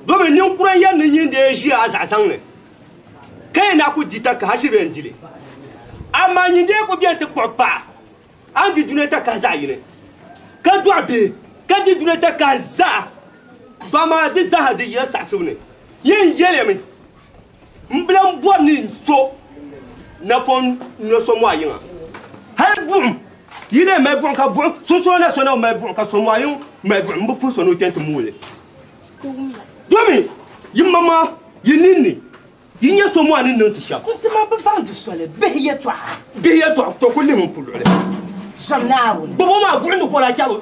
Domi ninkura n yɛri ni nyin dee ʒiya a zaɣ zaŋ ni ka yɛn na ku di takaha shiri bɛ n dili. Amaa nyin dee ku beni ti kpuɣi paɣa a ni di dunia takaha zaɣ yini ka dɔɣi bihi ka di dunia takaha zaa, to amaa di zaaha di yila saɣisibu ni. Yɛn yɛlimi m bi lan bɔri ni n so napɔŋ no so mɔɣu yiŋa hal buɣim. Yi lee mali buɣim ka buɣim sunsuuni na so na bi mali buɣim ka so maa yi mali buɣim m bi puhi so ni o kpɛn ti mooli. Domi yi maŋmaŋa yi ninni yi nya so maa ni niŋ ti shɛm. N ti ma bi baŋ di soli bihi yɛtɔɣa. Bihi yɛtɔɣa to ku lihimi m puluɣili. Zom Naawuni. Gbabo maa buɣim ni ka o daa chabi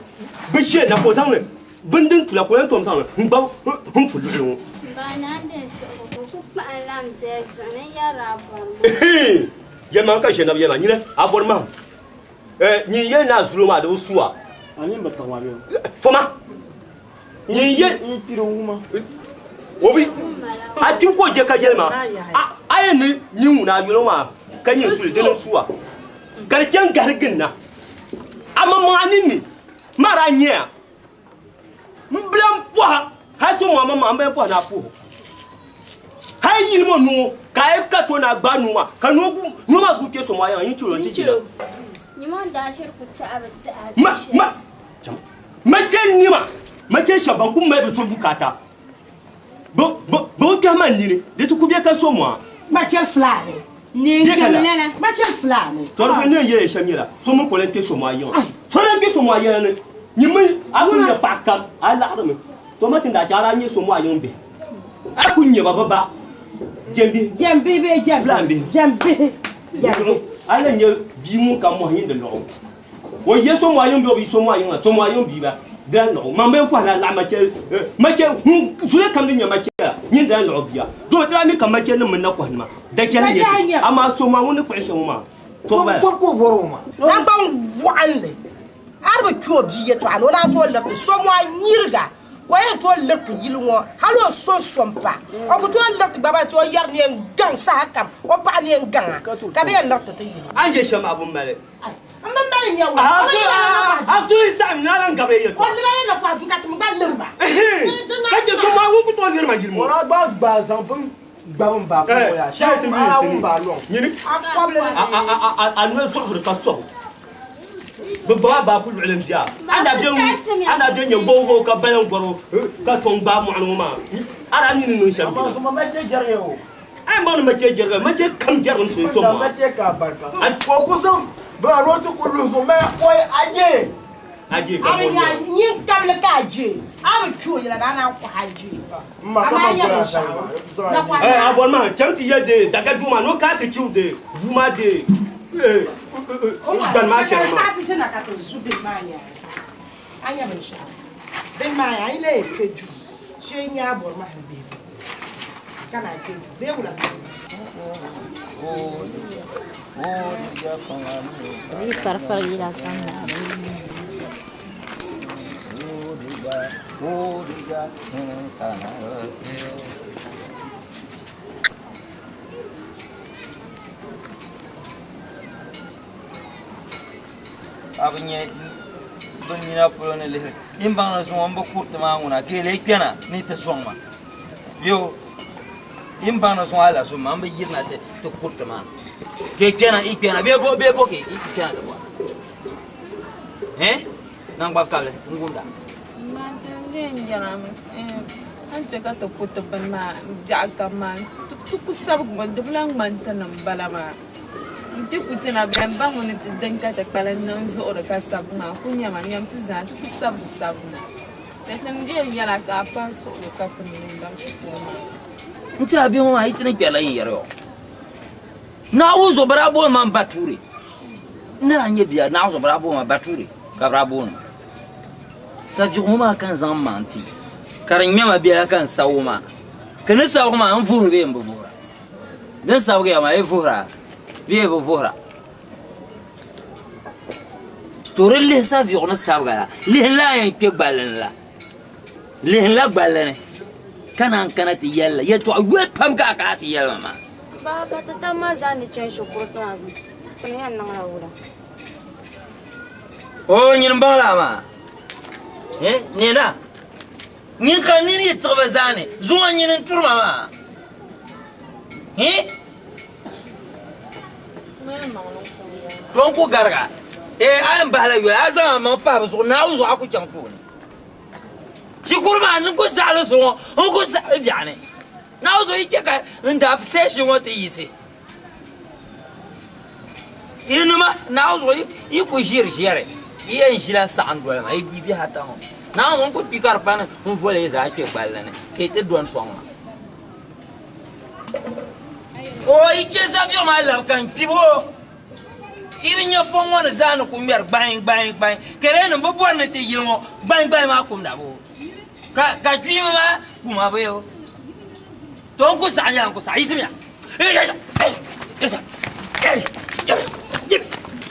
bi shee na ka o zaŋ li bini din tula ka o lan tom zaŋ li n gbabi m puluɣili ŋɔ. Ba naa din suhigu ka o ku kpahi n-lan deli zuɣu ni n-yɛri a bɔri mahim. Yɛlimaŋli ka ʒe nabi yɛli ma, nyini a bɔri mahim. Nyin yɛli ni a zulo maa di bi su a. Foma, nyin yɛli. O bi a kpi ka o je ka yɛli ma, a yɛn ni nyin ŋuna a yuli maa ka nyin suli dini n-su a. Ka di chɛ n-gahiri ginda. A maŋmaŋ a ninni maa daa nyɛya m bi lan pɔha hal so ŋɔ maŋmaŋ m bi lan pɔha ni a puh o. Hal yili ŋɔ noo ka a yi ka to ni a gbaai noo maa ka noo maa guui kpe so maa yiŋa yin chɛl o nti jina. Ma, ma, ma chɛ nima, ma chɛ shɛba ban ku mali bɛ so bukaata. Bɛ, bɛ, bɛ bi kpɛhi ma nini, di ti ku be ka so maa. Ma chɛ Fulani. Bɛ ka la. Ma chɛ Fulani. Tɔ di zuɣu ni yɛn yɛli shɛm nyɛla, so mi ku lan kpe so maa yiŋa. So lan kpe so maa yɛla ni, nyin mi a ku nya paɣa kam, a laɣirimi. Tɔ ma ti ni daa chɛ a daa nya so maa yiŋ bihi. A ku nya ba bɛ ba jɛmbihi. Jɛmbihi bee jɛmbihi? Fulani bihi. Jɛmbihi. Di zuɣu a lan nya bia ŋun ka mɔhi nyin di lɔɣu. O ye so maa yiŋ bee o bi yi so maa yiŋ la, so maa yiŋ bia ba di lan lɔɣu. Man bɛn pɔhi ni a laɣim machɛli, machɛli, ŋun zuliya kam din nya machɛli la, nyin di lan lɔɣu bia. Doo ti daa mi ka machɛlinima mini nakɔhinima dachɛli n-nyɛ ti, amaa so maa ŋun ni kpuɣi shɛm ŋɔ maa, tɔbu bala. Tɔbu ka o bɔri o maa. Naŋgban waɣinli, a di bi kpe o bia yɛtɔɣa ni o naan tooi liriti so maa nyiriga. Ka o yɛn tooi liriti yili ŋɔ hal o so so m-pa. O ku tooi liriti gba ba ti o yɛri ni yɛn gaŋ saha kam, o paɣa ni yɛn gaŋ a, ka bɛ yɛn liriti ti yili. A ni je shɛm a bi mali. M bi mali n-nyɛ wula. A suhu yi saɣim ni a lan gabiri yɛtɔɣa. O lira la nakɔhi du ka ti mi gba liri ba. Ka je so maa ŋun ku tooi liri ma yili ŋɔ. O daa gba gbaai zaŋ bini gbabi m ba pɔi ya. Shɛli ti A wum ba lɔŋ. Nyini a noli zuɣuhiri ka sɔbu. Bɛ gbabi a baa puluɣili m-be a. A daa be nyɛ gɔwugɔwu ka balim gɔro ka tɔŋ gbaai mɔɣuni ŋɔ maa. A daa mi ni niŋ shɛm jina. Amaa so ma chɛ jɛriga o. A yɛn baŋ ni ma chɛ jɛriga, ma chɛ kam jɛrigim so so maa. Ma chɛ ka barika. Ka o ku zaŋ bɛ a noo ti ku luhi zuɣu mɛ oi a je. A je ka bɔ nyɛ. Nyin kabili ka a je. A bi kpi o yɛla ni a naan kɔhi a je. Ma ka Amaa ma nyɛ gɔri a binshɛɣu. sani. A bɔri maa chaŋ ti yɛ de daga duu maa ni o kana ti chiw de vuu maa de gbani maa shɛli maa. Saɣisi ʒina ka ti zu bihi maa nyaanga. A nya binshɛɣu. Bihi maa yaa, a yi lee kpe duu, shee n-nyɛ a bɔri mahim bihi ka naan kpe duu bee wula ka Bɛ yi farifari yila ka ŋmaari A bi nyɛ bɛ nina polo ni lihiri yi ni baŋ ni zuŋɔ m bi kuriti maa ŋuna ka yi lee kpɛna ni ti sɔŋ ma bɛ yi ni baŋ ni zuŋɔ a la so ma m bi yirina ti kuriti maa ka yi kpɛna yi kpɛna bee bo bee bo ka yi kpɛna ti bɔra eh naŋgban kabili n gumda. A ni chɛ ka ti ku ti bini maa biɛɣu kam maa ti ku sabigimi di bi lahi ŋmani tinim bala maa. N ti ku chana bɛn ba ŋuni ti din ka ti kpalim niŋ zuɣuri ka sabigi maa ku nyama nyam ti zaa ti ku sabigi sabigi na. Di tin dee nyɛla ka a pahi suɣulo ka ti mini m ba shikuru maa. N tiɛha bihi ŋɔ maa yi ti ni kpɛrila yin yɛri yɔ. Naawuni zuɣu bɛ daa booni ma m ba tuuri. N ni daa nyɛ bia Naawuni zuɣu bɛ daa booni ma Batuuri ka bɛ daa booni ma. Saviɣu ŋɔ maa ka n zaŋ m maŋ ti ka di ŋmɛma biɛla ka n sabi o maa. Ka ni sabigi maa n vuhiri bee m bi vuhira? Din sabigiya maa yi vuhira bee yi bi vuhira? To di lihi saviɣu ni sabiga la, lihi n lahi yɛn kpe gballi ni la. Lihi la gballi ni ka naan kana ti yɛli la yɛltɔɣa yoli pam ka a kana ti yɛli ma maa. Baa ka ti tam maa zaa ni chani shikuru maa pun yɛn niŋla wula? O nyini m-baŋ laa maa. Eh, nina. Nyin ka nini yi tiɣi bi zaani, zuŋɔ nyini n-turi ma maa. Eh? To n ku gariga. Eh, a yɛn bahila yoli, a zaŋ a maŋ pahi bɛ zuɣu, Naawuni zuɣu a ku chaŋ tooni. Shikuru maa n ku saɣili zuŋɔ, n ku saɣili biɛɣuni. Naawuni zuɣu yi chɛ ka n daa session ŋɔ ti yiɣisi. Yi nima. Yisima Naawuni zuɣu yi ku ʒiri ʒiɛri, yi yɛn ʒila saɣim doli ma, yi bia bihi ata ŋɔ. Naawuni zuɣu n ku kpi ka di pa ni n voli yi zaa kpe gballi ni ka yi ti dɔni sɔŋ ma. O yi chɛ zabiɣu maa labi ka n kpib o. Yi bi nya fɔŋ ŋɔ ni zaa ni ku ŋmɛri gbain gbain gbain, ka di nim bi bɔri ni ti yili ŋɔ gbain gbain maa kumda boo? Ka kpiimba maa kuma bee o? To n ku saɣi nyɛla n ku saɣi yiɣisimiya.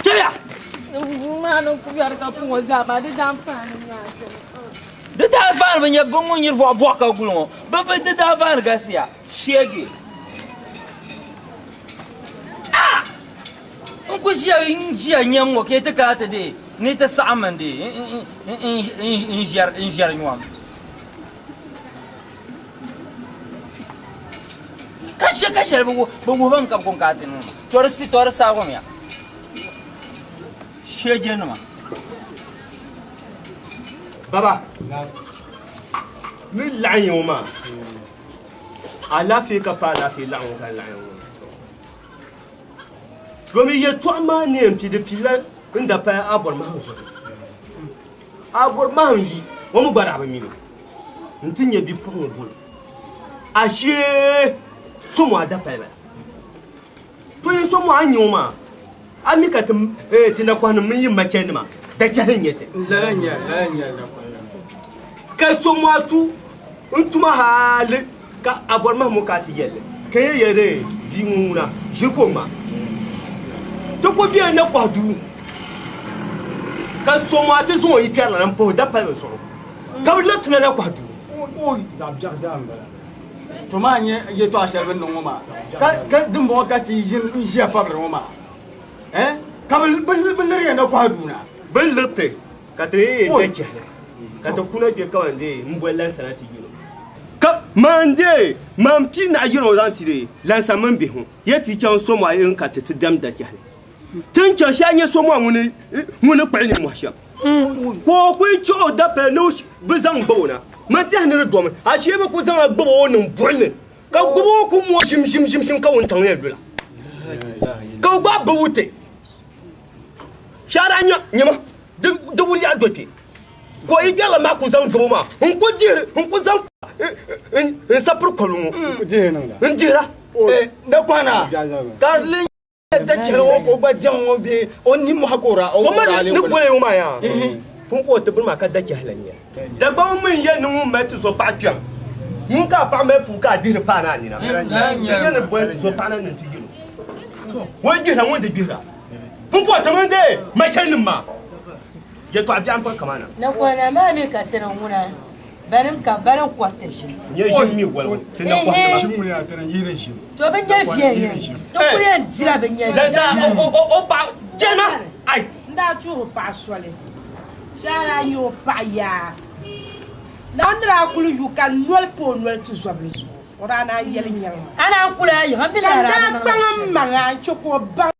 Chɛliya! Di daanfaani bi nyɛ bin ŋun nyiri buɣa buɣa ka guli ŋɔ bi bi di daanfaani galisiya sheegi ah n ku ʒiya n ʒiya nyɛm ŋɔ ka yi ti kana ti dee ni ti saɣim mi dee n ʒɛri nyom ka chɛ ka shɛli bi wuhi ba mi ka bi kɔŋ ka a ti niŋ ma to di saɣigimiya sheejenima. Baba, ni laɣim ya ŋɔ maa, alaafee ka pa alaafee laɣim ŋɔ ka n laɣim ya ŋɔ. Domin yɛltɔɣa maa ni yɛn pii di piila n da paya a bɔri mahim zuɣu. A bɔri mahim yi, o mi gba daa bi mini n ti nyɛ bipuɣiŋ bolo. Ashee so ŋɔ a da paya bala. To yi so ŋɔ a nyɛ o maa, a mi ka ti nakɔhinim mini yi machanima da chɛhi n-nyɛ ti. Ka so ŋɔ a tu n tuma hali ka a bɔri mahim ŋɔ ka a ti yɛli li, ka yɛn yɛli bia ŋɔ ŋuna ʒiri ka o ŋma. Ti ku bela nakɔhi duu ka so ŋɔ a ti zaŋ o yi kpɛrila na m-pahi o dapalibi zuɣu ka bɛ labi ti na nakɔhi duu. To maa nyɛ yɛtɔɣa shɛli bɛ ni niŋ ŋɔ maa ka dimbɔŋɔ ka ti ʒini n-ʒiya fabili ŋɔ maa ka bɛ liri ya nakɔhi duu na. Bɛ ni liri ti ka ti yɛn da chɛhili ka ti kuna kpe kaman dee m-boli lansana ti yino. Ka maan dee maan pii naɣ yino zaŋ ti dee lansa mini bihi ŋɔ ya ti chaŋ Somɔɣu n ka ti ti dam da chɛhili. Ti ni chaŋ shɛli nyɛ Somɔɣu ŋuni kpuɣi nimmɔhi shɛm. Ka o kuli chɛ o dapali ni bɛ zaŋ gbubi o na. Man tɛhi ni di domi, ashee bɛ ku zaŋ a gbubi o niŋ buɣim ni, ka gbubi o ku mooi ʒim ʒim ʒim ʒim ka wuntaŋ yɛn lula, ka o gbaai bi wuti. Shɛhira nya, nyama, di wuli yaɣi do kpe. Ka o yi gbɛrila maa ku zaŋ gbubi o maa n-ku dihiri, n-ku zaŋ n sapiri kɔlu ŋɔ n-dihira. Nakɔhina, ka di da chɛri ŋɔ ka o gba diɛm ŋɔ bee o ni mɔhi ka o daa o daa ni boli ŋɔ maa yaa pun ka o ti bini maa ka da chɛhi la nyɛ Dagbaŋ mi n-yɛli ni ŋun mali ti zo paɣa kpɛm ŋun ka a paɣa mali puu ka a gbihiri paana a nina n-yɛli ni boli ti zo paɣa na ni nti yɛl o o yi gbihira ŋun di gbihira pun ka o ti mini dee machɛlinima maa yɛtɔɣa biɛɣu m-piri kamana. Nakɔna maa mi ka tiri ŋuna. Banim ka banim kɔriti ʒim. Nyɛ ʒim mi waligu ti na kɔhiri ma. Ʒim ŋuni yaa tiri yihiri ʒim. To bi nyɛ viɛnyɛn. Ti kuli yɛn dila bi nyɛ Lasa o paɣa jɛma ai. N daa tuhi paɣa soli shɛhira n-nyɛ o paɣa yaa. Naawuni ni daa kuli yu ka noli pa o noli tizɔbili zuɣu, o daa naan yɛli nyaŋ ma. A naan kuli a yiŋa mi Ka n la daa daa bi niŋ kpaŋ shɛli. m maŋa n-chɛ ka o baŋ.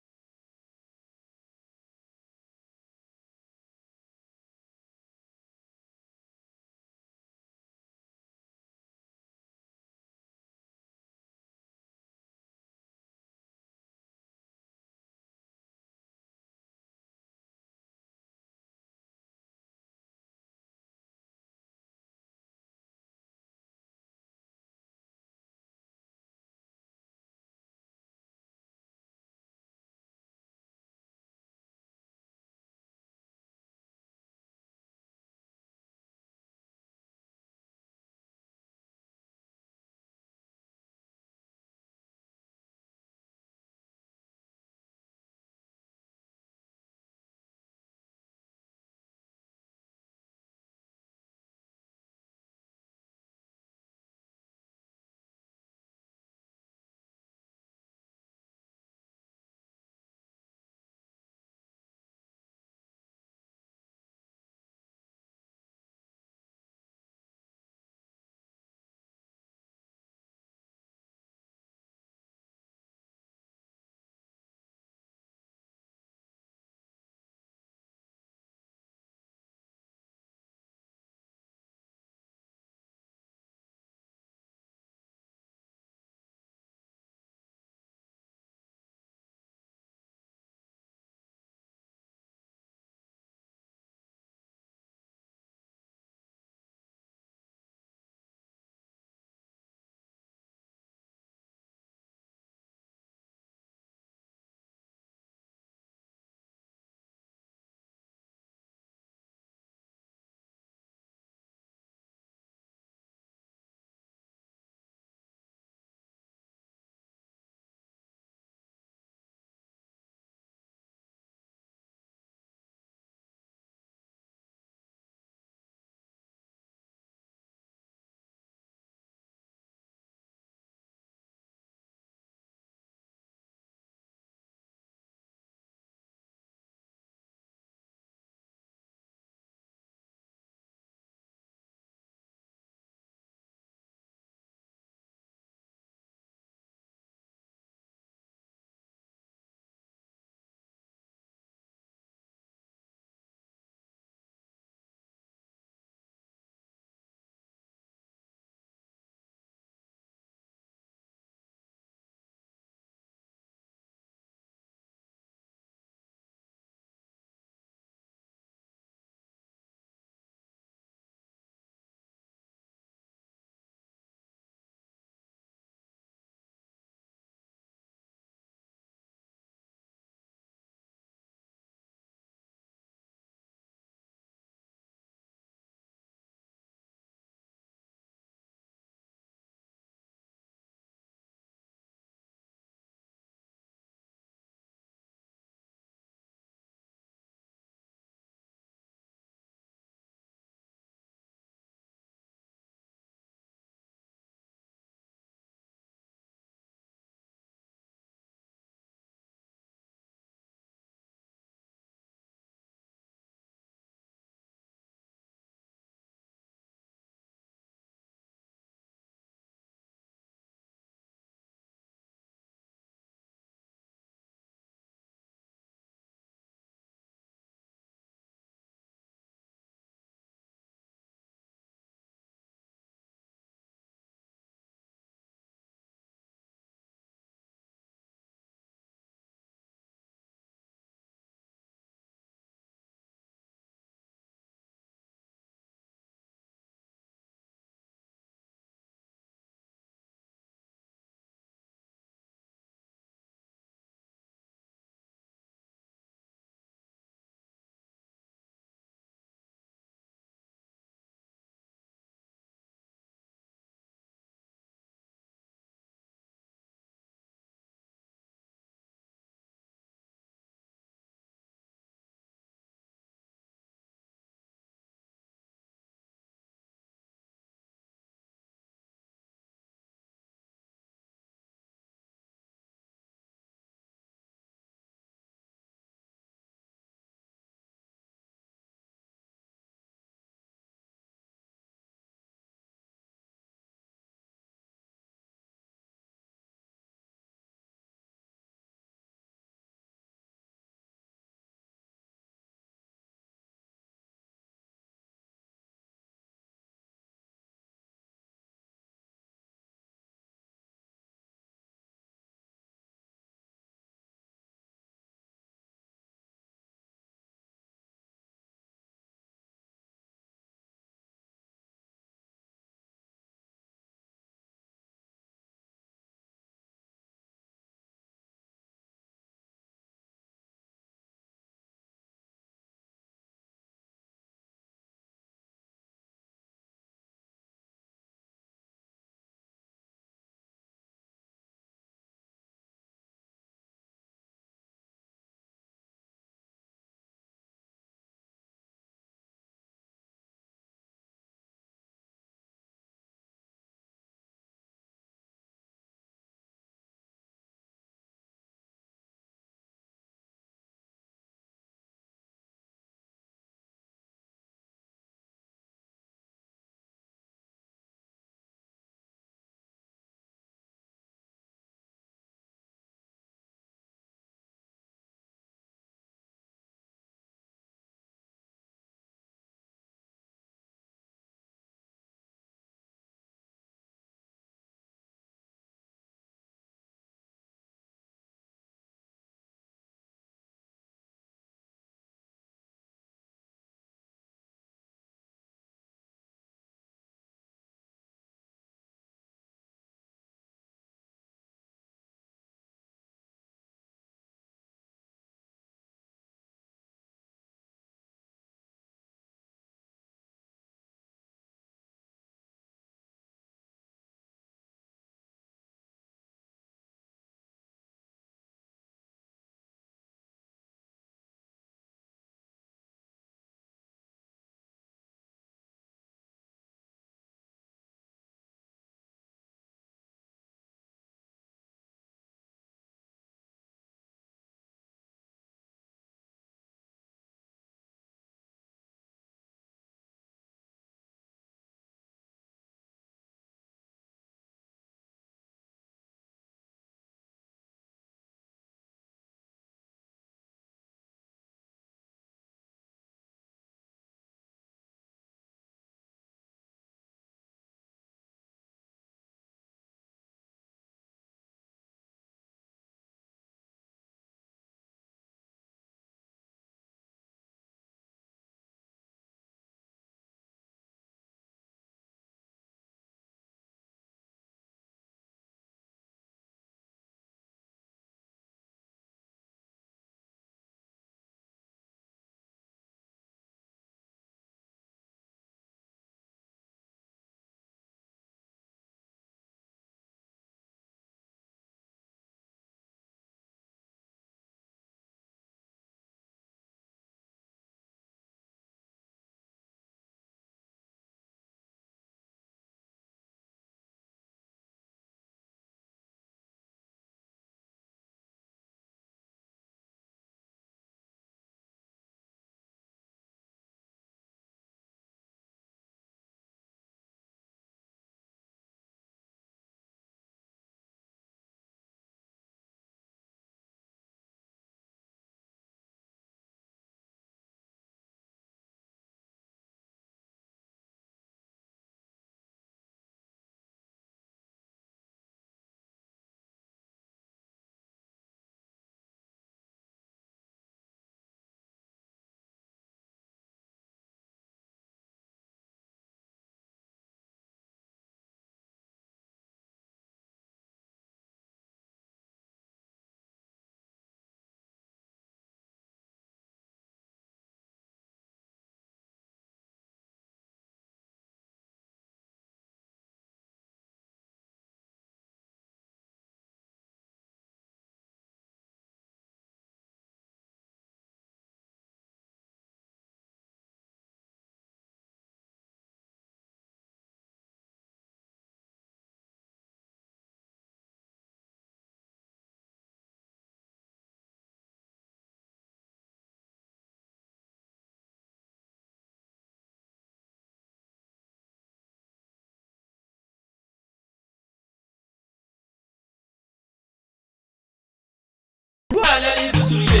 zuri ye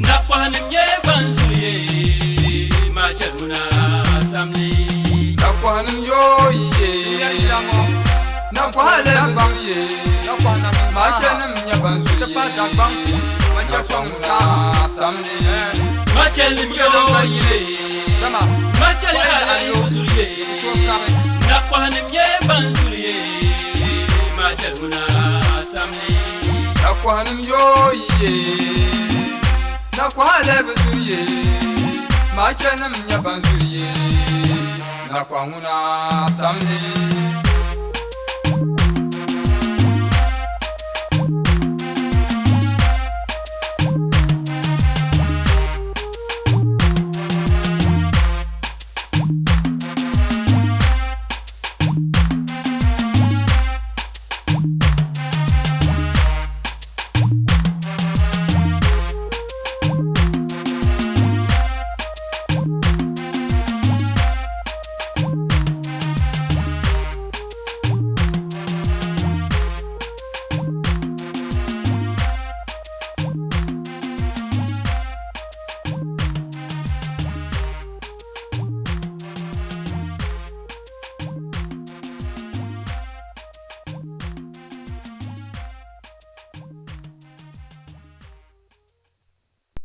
Nakɔhinim nyɛ ban zuri ye Machɛli ŋuna samli Nakɔhinim yoo ye Nakɔha lɛbi zuri ye Machɛlinim nyɛ ban zuri ye Nakɔhi ŋuna samli Machɛlinim yoo ye Machɛli lɛbi zuri ye Nakɔhinim nyɛ ban zuri ye Machɛli ŋuna samli Nakɔhinim yoo ye Nakɔha lɛbi zuri ye Machɛlinim nyɛ ban zuri ye Nakɔhi ŋuna samli.